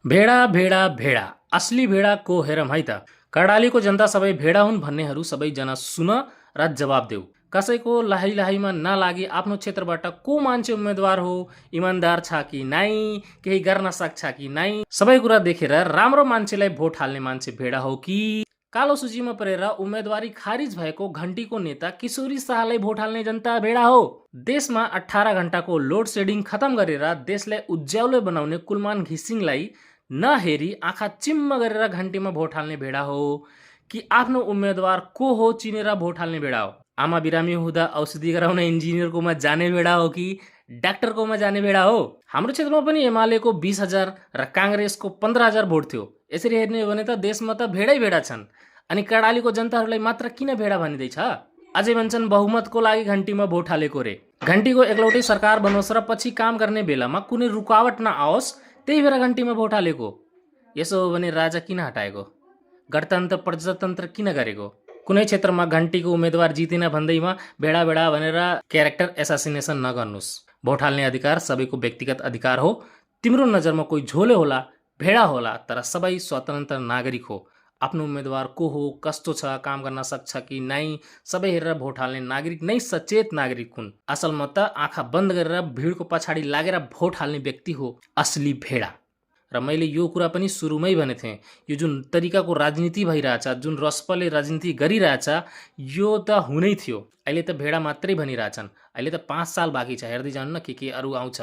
भेडा भेडा भेडा असली भेडा को हेरम है त कर्णालीको जनता सबै भेडा हुन् भन्नेहरू सबैजना सुन र जवाब देऊ। कसैको लाही लाहीमा नलागी आफ्नो क्षेत्रबाट को मान्छे उम्मेदवार हो, इमान्दार छ कि नाइ, केही गर्न सक्छ कि नाइ, सबै कुरा देखेर राम्रो मान्छेलाई भोट हाल्ने मान्छे भेडा हो कि कालो सूचीमा परेर उम्मेदवारी खारिज भएको घण्टीको नेता किशोरी शाहलाई भोट हाल्ने जनता भेडा हो। देशमा 18 घण्टाको लोड सेडिङ खतम गरेर देशलाई उज्यालो बनाउने कुलमान घिसिङलाई नहेरी आँखा चिम्म गरेर घन्टीमा भोट हाल्ने भेडा हो कि आफ्नो उम्मेदवार को हो चिनेर भोट हाल्ने भेडा हो। आमा बिरामी हुँदा औषधि गराउन इन्जिनियरकोमा जाने भेडा हो कि डाक्टरकोमा जाने भेडा हो। हाम्रो क्षेत्रमा पनि एमालेको 20,000 र काङ्ग्रेसको 15,000 भोट थियो। यसरी हेर्ने हो भने त देशमा त भेडै भेडा छन्। अनि कर्णालीको जनताहरूलाई मात्र किन भेडा भनिँदैछ? अझै भन्छन् बहुमतको लागि घन्टीमा भोट हालेको रे। घन्टीको एकलौटै सरकार बनोस् र पछि काम गर्ने बेलामा कुनै रुकावट नआओस् त्यही भएर घन्टीमा भोट हालेको। यसो हो भने राजा किन हटाएको? गणतन्त्र प्रजातन्त्र किन गरेको? कुनै क्षेत्रमा घन्टीको उम्मेदवार जितेन भन्दैमा भेडा भेडा भनेर क्यारेक्टर एसासिनेसन नगर्नुस्। भोट हाल्ने अधिकार सबैको व्यक्तिगत अधिकार हो। तिम्रो नजरमा कोही झोले होला, भेडा होला, तर सबै स्वतन्त्र नागरिक हो। आफ्नो उम्मेदवार को हो, कस्तो छ, काम गर्न सक्छ कि नाइ, सबै हेरेर भोट हाल्ने नागरिक नै सचेत नागरिक हुन्। असलमा त आँखा बन्द गरेर भिडको पछाडि लागेर भोट हाल्ने व्यक्ति हो असली भेडा। र मैले यो कुरा पनि सुरुमै भनेको थिएँ, यो जुन तरिकाको राजनीति भइरहेछ, जुन रस्पले राजनीति गरिरहेछ, यो त हुनै थियो। अहिले त भेडा मात्रै भनिरहेछन्। अहिले त 5 साल बाँकी छ, हेर्दै जानु न के अरू आउँछ।